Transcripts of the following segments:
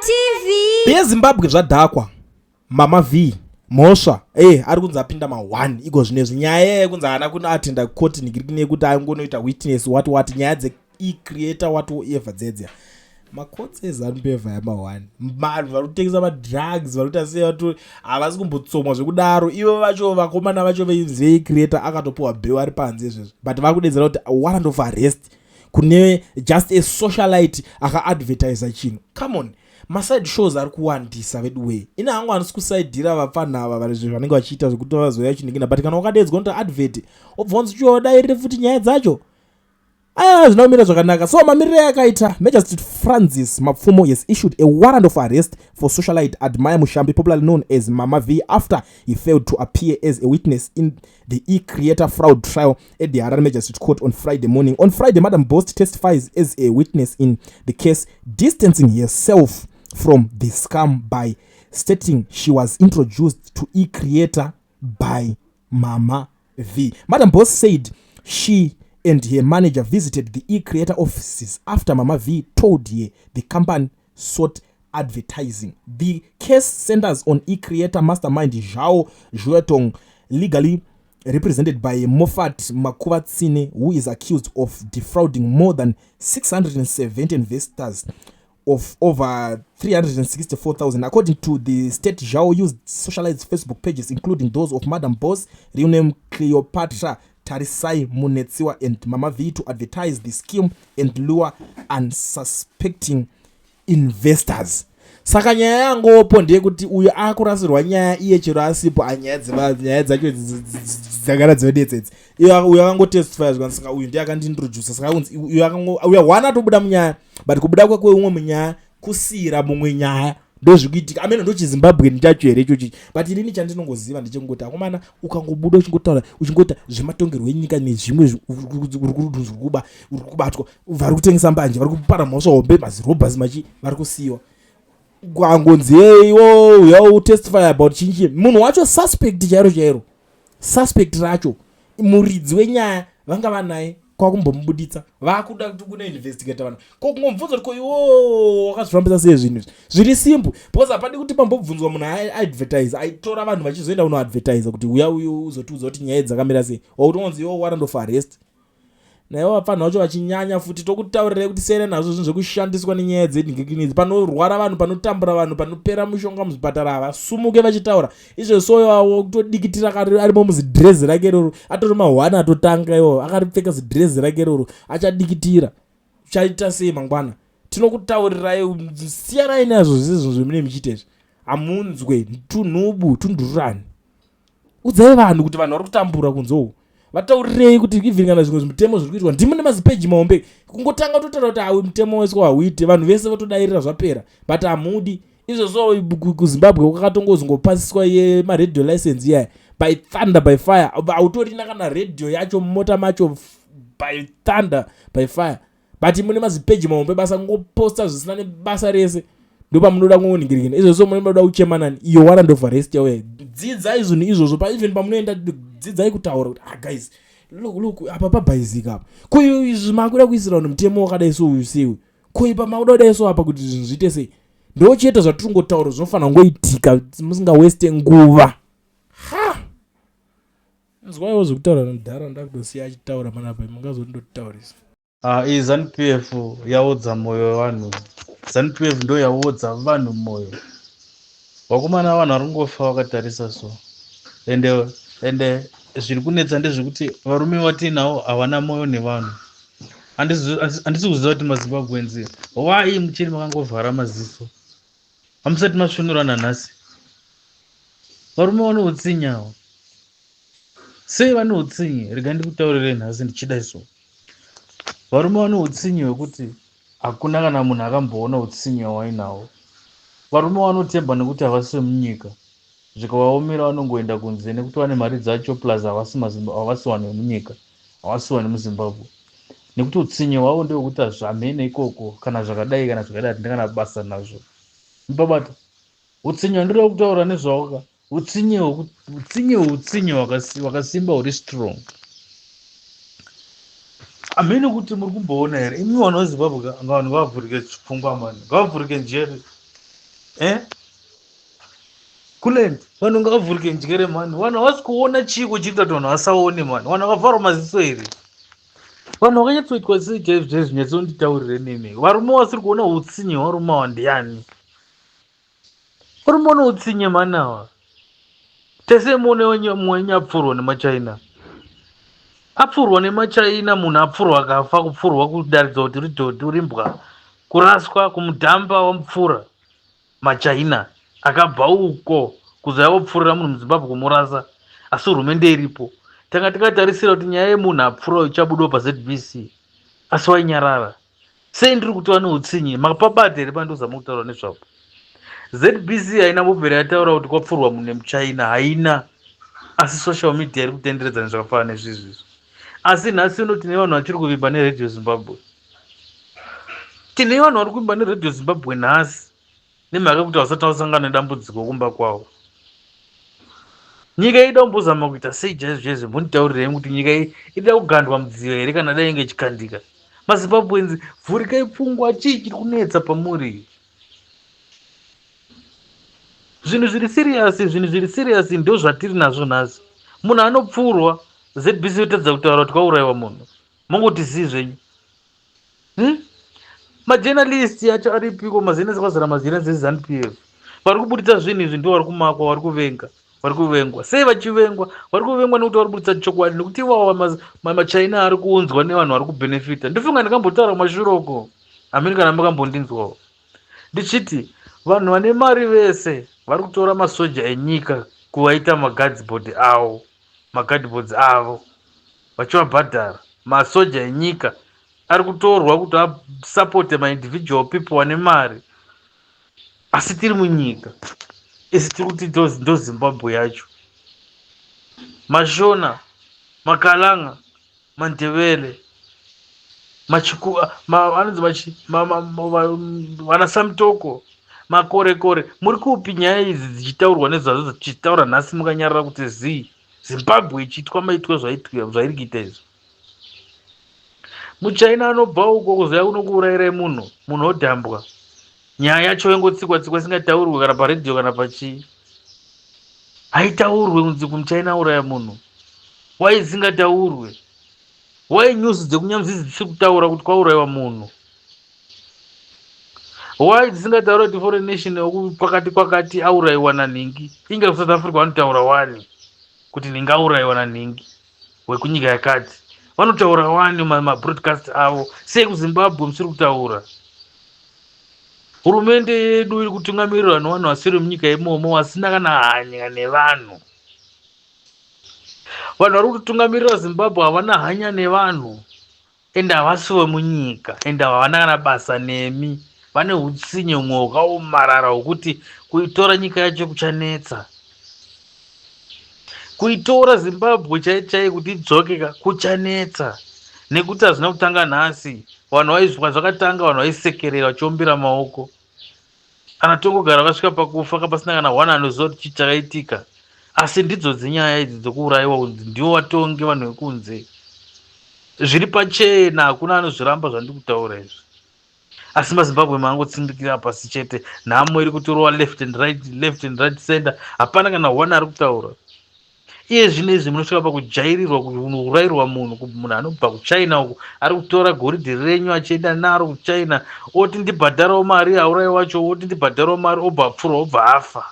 TV. Yezimbabwe zvadhakwa. Mama V mhosva eh ari kunzi apinda ma1 iko zvinezvi nyaya yekunzi haana kunoatenda court nigirikini yekuti angonoita witness what what nyaya dze e-creator whatever dzedzia makotsi ezanupf aya ma1 vanhu vari kutengesa madrugs vari kuita sei vatu havasi kumbotsomwa zvekudaro ivo vacho vakomana vacho veicreator akatopiwa bheu ari panze izvezvo but vakudedzera kuti warrant of arrest kune just a socialite akaadvertisa chinhu. Come on, maside shows ari kuwandisa veduway. Ine hangu handisi kusaidhira vapfanha ava vari zvinhu vanenge vachiita zvekuti vazoya chinhingina, but kana wakadedzwa unoita advert, obva wanzi chiwodairire futi nyaya dzacho. Aya hazvina kumira zvakanaka. So mamiriro akaita, Magistrate Francis Mapfumo has issued a warrant of arrest for socialite Admire Mushambi, popularly known as Mama V, after he failed to appear as a witness in the e-creator fraud trial at the Harare Magistrate Court on Friday morning. On Friday, Madam Boss testifies as a witness in the case, distancing herself from the scam by stating she was introduced to e-creator by Mama V. Madam Boss said she and her manager visited the e-creator offices after Mama V told her the company sought advertising. The case centers on e-creator mastermind Zhao Xuetong, legally represented by Moffat Makuvatsine, who is accused of defrauding more than 670 investors of over 364,000. According to the state, Zhao used socialized Facebook pages, including those of Madam Boss, real name Cleopatra Tarisai Munetsiwa, and Mama V, to advertise the scheme and lure unsuspecting investors. Saka nyaya yangopo ndeyekuti uyu akurasirwa nyaya iye chero asipo. Anyaya nyaya dzacho dzagara dzodetsedzi. Uyu akangotestifya zvikanzi saka uyu ndiye akandiintrodusa. Saka unzi uyu uyu one atobuda munyaya, but kubuda kwake umwe munyaya kusiyira mumwe nyaya, ndozvikuitika amene. Ndochizimbabweni chacho here ichochi? But inini chandinongoziva ndechekungoti, akomana, ukangobuda uchingotaura, uchingoita zvematongerwo enyika nezvimwe, uri kuba, uri kubatwa. Vari kutengesa mbanje, vari kupara mhosva hombe, mazirobhasi machi, vari kusiyiwa. Kwangonzi iwo uya utestify about chinchi, munhu wacho suspect chairo chairo, suspect racho, muridzi wenyaya vanga vanaye, kwakumbomubuditsa vakuda kuti kunoinvestigata vanhu. Ko kungomubvunza kuti, ko iwo wakazvifambisa sei zvinhu izvi? Zviri simple, because hapadi kuti pambobvunzwa munhu aiadvertise, aitora vanhu vachizoenda kunoadvertisa kuti uya uyu uzotiudza kuti nyaya dzakamira sei, wakutongonzi iwo warrant of arrest. Naivo vapfanha vacho vachinyanya futi. Tokutaurirai kuti siyana nazvo zvinhu zvekushandiswa nenyaya dzenhingikini. Panorwara vanhu, panotambura vanhu, panopera mushonga muzvipatara, havasumuke vachitaura izvo. Soyo kutodikitira arimo muzidhirezi rake iroro, atori mahwani atotanga iwo akaripfeka zidhirezi rake iroro, achadikitira. Chaita sei mangwana? Tinokutaurirai, siyanai nazvo zvezvo zvemune muchiita izvi. Hamunzwe tunhubu tundururani. Udzai vanhu kuti vanhu vari kutambura kunze uku. Vataurirei kuti even kana zvimwe zvimutemo zviri kuitwa, ndimi nemazipeji mahombe, kungotanga kutotaura kuti awe mutemo wese hauite, vanhu vese votodairira, zvapera. But hamudi izvozvo. Kuzimbabwe kwakatongozongopasiswa yemaradio license iyaya by thunder, by fire. Hautorina kana radio yacho mumota macho, by thunder, by fire. But mune mazipeji mahombe, basa kungoposta zvisina nebasa rese. Ndopamunoda kungoningirikina izvozvo, munoda kuchemanani iyo warrant of arrest yauya. Dzidzai zvinhu izvozvo. Even pamunoenda, dzidzai kutaura kuti, "Ah guys, look, look, apa pabhaizika apa." Ko izvi makuda kuisira vanhu mutemo wakadai so uyu sei? Ko ipa makuda kudai so apa kuti zvinhu zviite sei? Ndo chete zvatiri kungotaura zvinofanira kungoitika musingawaste nguva. Ha, nzwaiwo zvekutaura mudhara. Ndakutosiya achitaura panapa, mungazoti ndotitaurisa. Ah, iyi ZANU PF yaodza mwoyo wevanhu. ZANU PF ndo yaodza vanhu mwoyo. Vakomana, vanhu vari kungofa vakatarisa. So ende zviri kunetsa ndezvekuti varume vatinavo havana mwoyo nevanhu. Handisi kuziva kuti maZimbabweans, why muchiri makangovhara maziso, hamusati masvinura nanhasi? Varume vane utsinye ava. Sei vane utsinye? Rega ndikutaurire nhasi ndichida so. Varume vane utsinye hwekuti hakuna kana munhu akamboona utsinye hwawainawo. Varume vanotemba nekuti havasi vemunyika. Zvikavaomera vanongoenda kunze nekuti vane mari dzacho, plus havasi vanhu vemunyika, havasi vanhu vemuZimbabwe, nekuti utsinye hwavo ndehwekuti hazvamhene ikoko. Kana zvakadai, kana zvakadai, hatina kana basa nazvo. Mupabata utsinye hwandiroda kutaura nezvawo ka. Utsinye, utsinye, utsinye hwakasimba, huri strong. Hamene kuti muri kumboona here imi vanhu veZimbabwe? Vanhu ngavavhurike pfungwa mani, ngavavhurike njere. Eh? Kulend, vanhu ngavavhurike njere mhani. Vanhu havasi kuona chiiko chiri kuita kuti vanhu vasaone mhani. Vanhu vakavharwa maziso here? Vanhu vakanyatsoitwa sei chaizvo chaizvo nyatsonditaurire nemi. Varume vasiri kuona utsinye hwarume awa ndiani? Varume vane utsinye mhani awa. Tese muone mwenyu apfurwa nemaChina. Apfurwa nemaChina munhu apfurwa akafa kupfurwa kudaridza kuti uri dhodhi uri mbwa. Kuraswa kumudhamba wamupfura. MaChina akabva uko kuzouya vopfurira munhu muZimbabwe kumurasa asi hurumende iripo. Tanga tikatarisira kuti nyaya yemunhu apfura ichabudawo paZBC asi wainyarara. Sei ndiri kuti vane utsinye? Makapabata here pandozama kutaura nezvapo? ZBC haina mbobvira yataura kuti kwapfurwa munhu nemuchina haina asi social media iri kutenderedza nezvakafanana nezvizvi izvi. Asi nhasi uno tine vanhu vachiri kuvimba neRadio Zimbabwe. Tine vanhu vari kuimba neRadio Zimbabwe nhasi nemhaka yekuti havasati vasangana nedambudziko kumba kwavo. Nyika ida kumbozama kuita sei chaizvo chaizvo mbonditaurirei kuti nyika iyi ida kugandwa mudziyo here kana dai inge ichikandika. MaZimbabweans vhurikai pfungwa chii chiri kunetsa pamuri? Zvinhu zviri serious, zvinhu zviri serious ndozvatiri nazvo nhasi. Munhu anopfurwa ZBC yotadza kutaura kuti kwauraiwa munhu. Mongoti zii zvenyu. Hmm? Majournalist acho aripiko mazenesi kwazara mazenesi eZanu PF. Vari kuburitsa zvinhu izvi ndivo vari kumakwa, vari kuvenga, vari kuvengwa. Sei vachivengwa? Vari kuvengwa nekuti vari kuburitsa chokwadi nekuti iwawa maChina ari kuunzwa nevanhu vari kubenefita. Ndifunga ndikambotaura kumashure uko. Hameno kana makambondinzwawo. Ndichiti vanhu vane mari vese vari kutora masoja enyika kuvaita maguards avo, maguard avo. Vachivabhadhara. Masoja enyika ari kutorwa kuti asapote maindividual people vane mari asi tiri munyika isi tiri kuti ndoZimbabwe yacho. Mashona, Makalanga, Mandebele, anonzi vana Samutoko, Makorekore, muri kupi nyaya idzi dzichitaurwa nezvadzo dzichitaura nhasi mukanyarara kuti zii? Zimbabwe ichiitwa maitwe zvairi kuita izvi. Muchina anobva uko kuzouya kunokuurayirai munhu, munhu odhambwa. Nyaya yacho yongotsikwa tsikwa isingataurwe kana paredhiyo kana pachii. Haitaurwe kunzi kumuchina auraya munhu. Why isingataurwe? Why news dzekunyamzizi dzisiri kutaura kuti kwaurayiwa munhu? Why dzisingataura kuti foreign nation kwakati kwakati aurayiwa nanhingi? Inga kuSouth Africa vanotaura wani kuti nhingi aurayiwa nanhingi wekunyika yakati. Vanotaura wani mabroadcast avo. Sei kuZimbabwe musiri kutaura? Hurumende yedu iri kutungamirirwa nevanhu vasiri munyika imomo vasina kana hanya nevanhu. Vanhu vari kutotungamirira Zimbabwe havana hanya nevanhu. Ende havasi vemunyika ende havana kana basa nemi. Vane utsinye humwe hwakaomarara hwekuti kuitora nyika yacho kuchanetsa. Kuitora Zimbabwe chai chai kuti idzoke ka kuchanetsa nekuti hazvina kutanga nhasi. Vanhu vaizwa zvakatanga vanhu vaisekerera vachiombera maoko. Kana tongogara vasvika pakufa ka pasina kana one anoziva kuti chii chakaitika. Asi ndidzo dzinyaya idzi dzekuurayiwa kunzi ndivo vatongi vanhu vekunze. Zviri pachena hakuna anozviramba zvandiri kutaura izvi. Asi maZimbabwe mangotsindikira pasi chete. Nhamo iri kutorova left and right, left and right center. Hapana kana one ari kutaura. Iye zvino izvi munosvika pakujairirwa kuurairwa munhu munhu anobva kuchina uku ari kutora goridhe renyu achienda naro kuchina oti ndibhadharawo mari aurai wacho oti ndibhadharawo mari obva apfurwa obva afa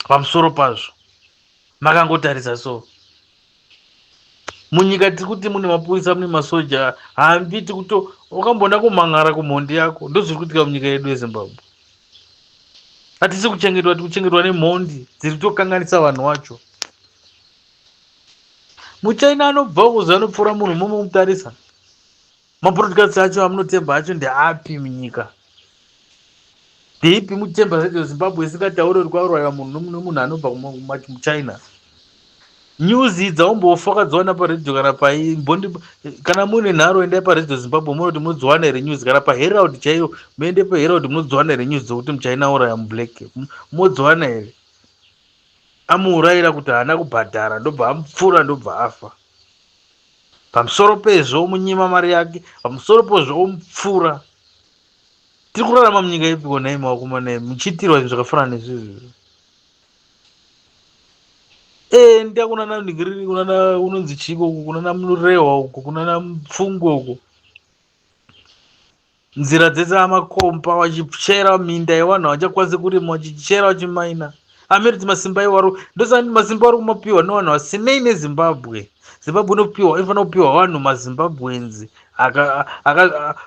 pamusoro pazvo makangotarisa so munyika tiri kuti mune mapurisa mune masoja hambi tikuto wakamboona kumhan'ara kumhondi yako ndozviri kuitika munyika yedu yeZimbabwe. Hatisi kuchengetwa, tiri kuchengetwa nemhondi dziri kutokanganisa vanhu wacho. Muchina anobva kuzi anopfuura munhu momomutarisa. Mabroadcast acho amunotemba acho ndeapi munyika? Ndeipi mutemba Radio Zimbabwe isingatauri kuti kwauraiwa munhu nemunhu anobva muChina? News idzi haumbofa wakadziwana paredhiyo kana pai mbondi kana muine nharo endai paRadio Zimbabwe munoti munodziwana here news kana paHerald chaiyo muende paHerald munodziwana here news dzekuti muchina auraya mublack modziwana here? Amuurayira kuti haana kubhadhara ndobva amupfura ndobva afa. Pamusoro pezvo omunyima mari yake, pamusoro pezvo omupfura. Tiri kurarama munyika ipiko nhai makomana imi muchiitirwa zvinhu zvakafanana nezvizvi? Eh, nda kunana nigiriri kunana unonzi chiko uku kunana Murehwa uku kunana Mupfungwe uku. Nzira dzese amakomba vachichera minda yevanhu havachakwanisi kurima vachichera vachimaina. Ameriti masimba iwaro ndosani masimba ari kumapiwa nevanhu vasinei neZimbabwe. Zimbabwe inopiwa inofanira kupiwa vanhu maZimbabweans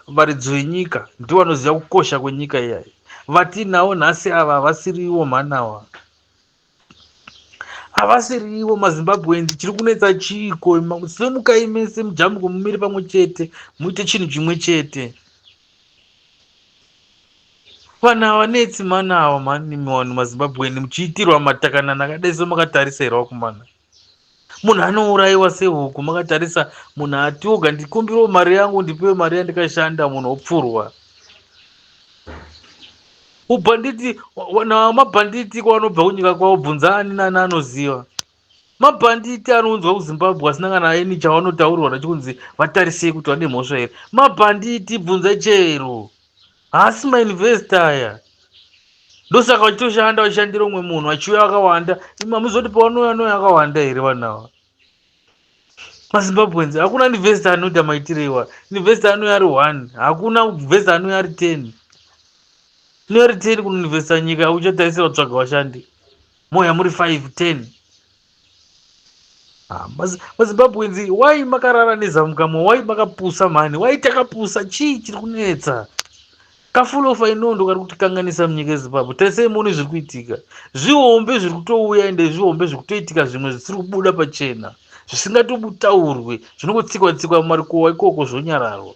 varidzi venyika ndivo vanoziva kukosha kwenyika iyayi. Vatinawo nhasi ava havasiriwo mhanawa. Havasiriwo maZimbabweans chiri kunetsa chiiko simukai mese mujamuke mumire pamwe chete muite chinhu chimwe chete. Vanhu havanetsi mhani ava mhani imi vanhu maZimbabwean muchiitirwa matakanana akadai so makatarisa here vakomana. Munhu anourayiwa sehuku makatarisa munhu ati oga ndikumbirawo mari yangu ndipiwe mari yandikashanda munhu opfurwa. Ubhanditi mabhanditi kwavanobva kunyika kwavo bvunza ani nani anoziva. Mabhanditi anounzwa kuZimbabwe asina kana any chavanotaurirwa nacho kunzi vatarisei kuti vane mhosva here. Mabhanditi bvunza chero. Haasi mainvesta aya. Ndosaka vachitoshanda vachishandira umwe munhu vachiuya vakawanda. Imi hamuzoti pavanouya vanouya vakawanda here vanhu ava? MaZimbabweans hakuna investor anoita maitiro iwa. Investor anouya ari one. Hakuna investor anouya ari 10. Anouya ari 10 kunoinvesta nyika uchatarisira kutsvaga vashandi. Mouya muri 5 10. Ah, maZimbabweans why makarara nezamukamwa why makapusa mhani why takapusa chii chiri kunetsa kafulofa inondo kari kutikanganisa munyika yezimbabwe tarisai muone zviri kuitika zvihombe zviri kutouya ende zvihombe zviri kutoitika zvimwe zvisiri kubuda pachena zvisingatobutaurwe zvinongotsikwa tsikwa mumarikowa ikoko zvonyararwa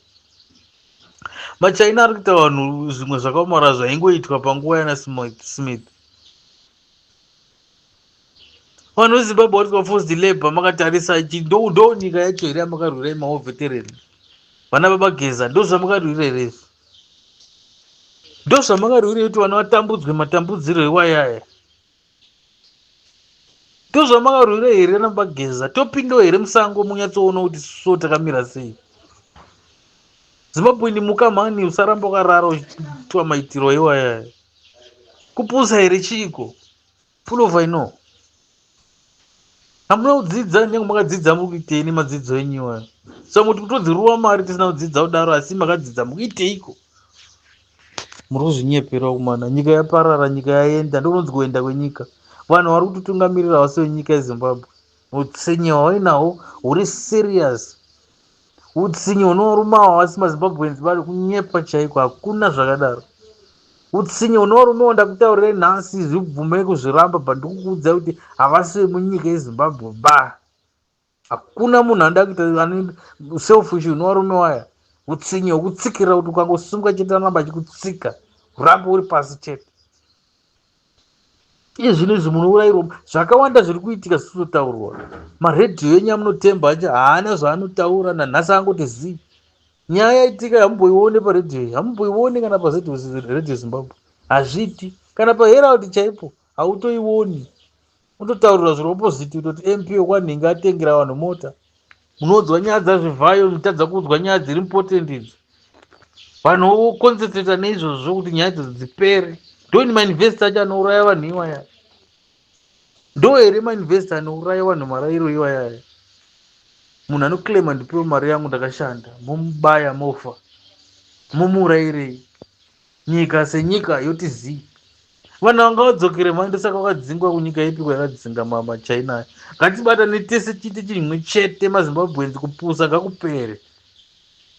machaina ari kuita vanhu zvimwe zvakaomara zvaingoitwa panguva yana smith Vanhu veZimbabwe vari kuitwa forced labor makatarisa ichi ndo ndo nyika yacho here yamakarwira imawo veteran vana baba Geza ndo zvamakarwira here izvi ndo zvamakarwira kuti vana vatambudzwe matambudziro iwayaya ndo zvamakarwira here vana baba Geza topindawo here musango munyatsoona kuti so takamira sei Zimbabwe ni muka mhani usaramba wakarara uchiitwa maitiro iwayaya kupusa here chiiko Full of I know. Hamuna kudzidza nyange makadzidza muri kuitei nemadzidzo enyu iwayo. So muti kutodziruwa mari tisina kudzidza kudaro asi makadzidza mukuiteiko? Muri kuzvinyepera kumana. Nyika yaparara, nyika yaenda, ndokunonzi kuenda kwenyika. Vanhu vari kutotungamirira havasi venyika yeZimbabwe. Utsinye hwainahwo huri serious. Utsinye hunovaruma havasi maZimbabweans vari kunyepa chaiko hakuna zvakadaro. Utsinye hunovarumewo ndakutaurirai nhasi zvibvumei kuzviramba but ndikukuudzai kuti havasi vemunyika yeZimbabwe ba. Hakuna munhu anoda kuita ane selfish hunovarume waya. Utsinye hwekutsikirira kuti ukangosimuka chete anoramba achikutsika urambe uri pasi chete. Iye zvino izvi munourairwa zvakawanda zviri kuitika zvisitotaurwa. Maredhiyo enyu amunotemba acho haana zvaanotaura nanhasi angoti zii. Nyaya yaitika hamumboione paredhiyo iyi, hamumboione kana paredhiyo Zimbabwe. Hazviiti. Kana paHerald chaipo hautoioni. Unototaurirwa zviri opposite kutoti MP wekwanhingi atengera vanhu mota. Munoudzwa nyaya dzazvivhayo mutadza kuudzwa nyaya dziri important idzi. Vanhu voconcentrata neizvozvo kuti nyaya idzodzo dzipere. Ndoini mainvesta acho anouraya vanhu iwaya. Ndo here mainvesta anouraya vanhu marairo iwaya. Munhu anoclaima ndipiwe mari yangu ndakashanda momubaya mofa. Momuurayirei? Nyika senyika yoti zii. Vanhu vanga vadzokere mhani ndosaka vakadzingwa kunyika ipi kwayakadzinga machina aya. Ngatibatane tese tiite chinhu chete maZimbabweans kupusa ngakupere.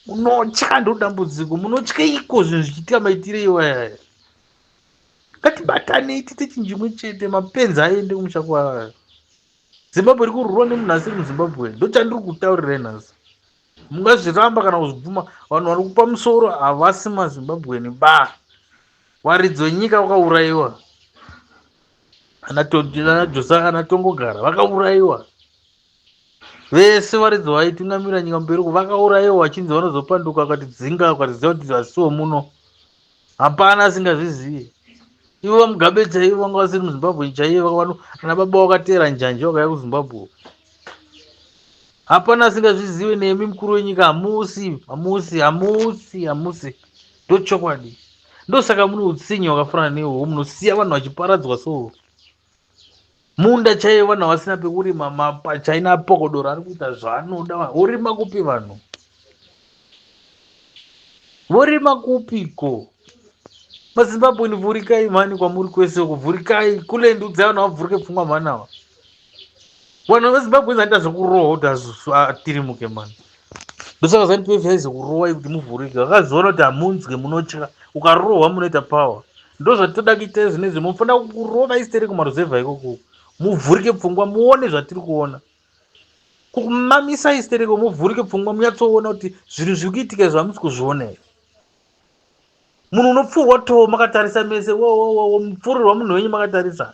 Munotya ndodambudziko munotyeiko zvinhu zvichiitika maitire iwaya. Ngatibatanei tiite chinhu chimwe chete mapenzi aende kumusha kwayo. Zimbabwe iri kururwa nemunhu asiri muZimbabwe ndochandiri kutaurirai nhasi. Mungazviramba kana kuzvibvuma vanhu vari kupa musoro havasi maZimbabwean ba. Varidzi venyika vakaurayiwa. Ana Josa ana Tongogara vakaurayiwa. Vese varidzi vaitungamira nyika mberi uko vakaurayiwa vachinzi vanozopanduka vakatidzinga vakatiziva kuti vasiwo muno. Hapana asingazvizivi. Ivo vaMugabe chaivo vanga vasiri muZimbabwe chaiye ana baba vakateera njanji vakauya kuZimbabwe. Hapana asingazvizive nemi mukuru wenyika hamusi hamusi hamusi hamusi ndochokwadi. Ndosaka mune utsinye hwakafanana neihwohwo, munosiya vanhu vachiparadzwa so. Munda chaiyo vanhu havasina pekurima, mapachina apokodora ari kuita zvaanoda. Vorima kupi vanhu? Vorima kupiko? MaZimbabwe vhurikai mhani kwamuri kwese uko, vhurikai kule ndudzi vanhu vavhurike pfungwa mhani ava. Vanhu veZimbabwe vanoita zvekurohwa kuti atirimuke mhani. Ndosaka ZANU PF yaizokurowai kuti muvhurike. Vakazoona kuti hamunzwe munotya. Ukarohwa munoita power. Ndozvatinoda kuita zvinezvi. Munofanira kurova istere kumaruzevha ikoko. Muvhurike pfungwa muone zvatiri kuona. Kukumamisa istereko muvhurike pfungwa munyatsoona kuti zvinhu zviri kuitika izvi hamusi kuzviona here. Munhu unopfurwa too makatarisa mese wo mupfurirwa munhu wenyu makatarisa.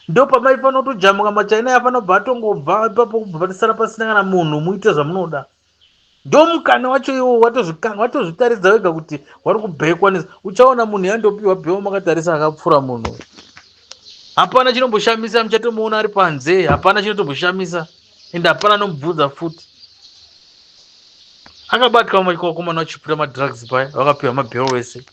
Ndopamaifanira kutojamuka maChina afanira kubva atongobva ipapo kubva patisara pasina kana munhu muite zvamunoda. Ndomukana wacho iwo watozvikanga watozvitaridza wega kuti wari kubhekwa nezi uchaona munhu yandopiwa bhewo makatarisa akapfura munhu. Hapana chinomboshamisa muchatomuona ari panze hapana chinotomboshamisa ende hapana anomubvunza futi. Akabatwa vakomana vachiputa madrugs paya vakapiwa mabhero wese.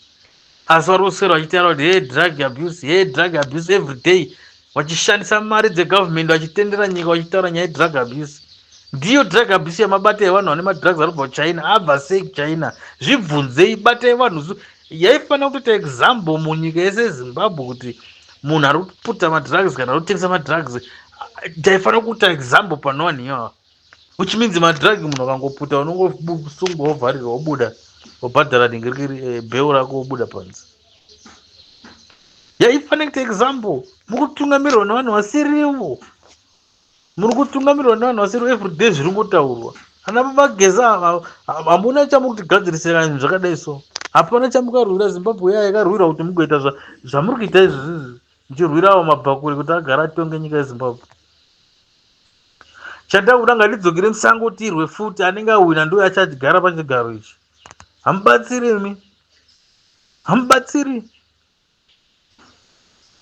Asi vari kuswera vachitaura kuti hey drug abuse, hey drug abuse every day vachishandisa mari dzegovernment vachitendera nyika vachitaura nyaya yedrug abuse. Ndiyo drug abuse yamabata evanhu vane madrugs ari kubva kuChina abva sei kuChina zvibvunzei batai vanhu yaifanira kutoita example munyika yese yeZimbabwe kuti munhu ari kuputa madrugs kana ari kutengesa madrugs taifanira kuita example pane vanhu ivava which means madrug munhu akangoputa unongosungwa wovharirwa wobuda wobhadhara ningirikiri bheu rako wobuda panze. Yaifanira kuita example muri kutungamirirwa nevanhu vasirivo. Muri kutungamirirwa nevanhu vasirivo everyday zviri kungotaurwa. Ana baba Geza hamuna chamuri kutigadzirisira zvinhu zvakadai so. Hapana chamukarwira Zimbabwe iya yakarwira kuti mugoita zvamuri kuita izvozvi muchirwira avo mabhakuri kuti agare atonge nyika yeZimbabwe. Chandakuda ngatidzokere musango tirwe futi anenge awina ndiye achagara pachigaro ichi. Hamubatsiri imi. Hamubatsiri.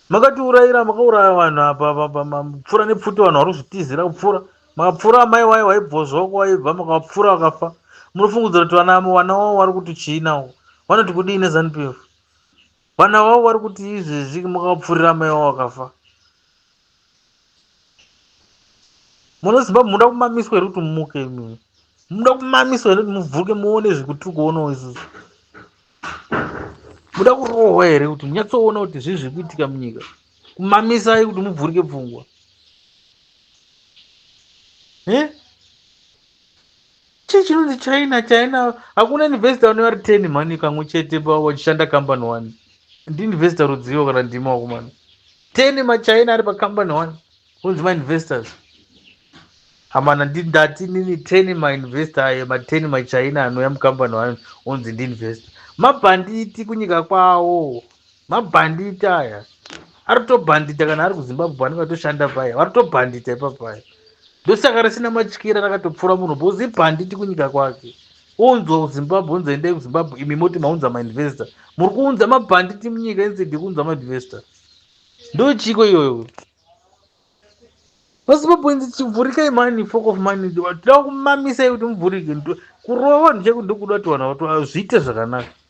Makatiurayira makauraya vanhu apa mapfura nepfuti vanhu vari kuzvitizira kupfura. Makapfura amai waye waibvozwa ko waibva makapfura vakafa. Munofungidzira kuti vana vana wavo vari kuti chii nawo? Vanoti kudii neZANU PF? Vana vavo vari kuti izvezvi makapfurira amai wavo vakafa. Munoziva munoda kumamiswa here kuti mumuke imi? Munoda kumamiswa here kuti muvhuke muone zvekutiri kuonawo isusu? Munoda kurohwa here kuti munyatsoona kuti zvii zviri kuitika munyika? Kumamisai kuti muvhurike pfungwa. Eh? Chii chinonzi China? China hakuna investor une vari 10 mhani kamwe chete vachishanda company one. Ndi investor rudziwo kana ndima wakomana. 10 maChina ari pacompany one. Kunzi mainvestors. Amana ndati nini 10 mainvestor ayo ma 10 maChina anouya mucompany one onzi ndi investor. Mabhanditi kunyika kwawo. Mabhanditi aya. Ari kutobhandita kana ari kuZimbabwe paanenge atoshanda paya. Vari kutobhandita ipapaya. Ndosaka risina matyira rakatopfura munhu because ibhanditi kunyika kwake. Onzwa kuZimbabwe onzi endai kuZimbabwe imi moti maunza mainvestor. Muri kuunza mabhanditi munyika instead yekuunza mainvestor. Ndochiko iyoyo. MaZimbabweans chivhurikai mani fuck of money. Tinoda kumamisai kuti muvhurike. Kurova vanhu chaiko ndokuda kuti vanhu zviite zvakanaka.